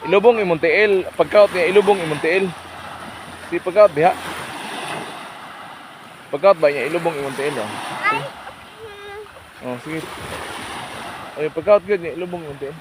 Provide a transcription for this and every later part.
Ilubong imong tiil. Pagkaot niya, ilubong imong tiil. Si pagkaot diha. Pagkaot ba niya, ilubong imong tiil, oh. Ay, okay. Oh, sige. Ay, pagkaot gud niya, ilubong imong tiil.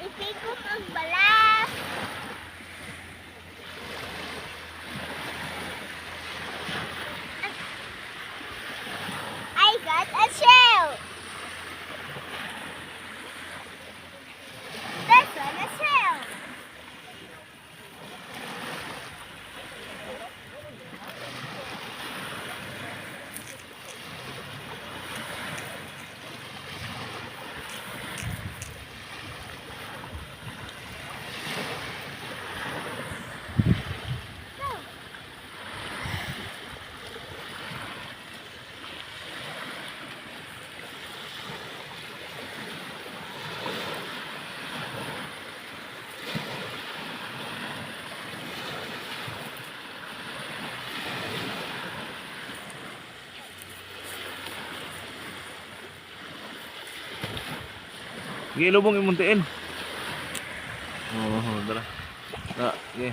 Ipikot ang balas. I got a shell. There's one a shell. Sige, ilubong imong tiil. Oo, oh, dara. Dara, sige.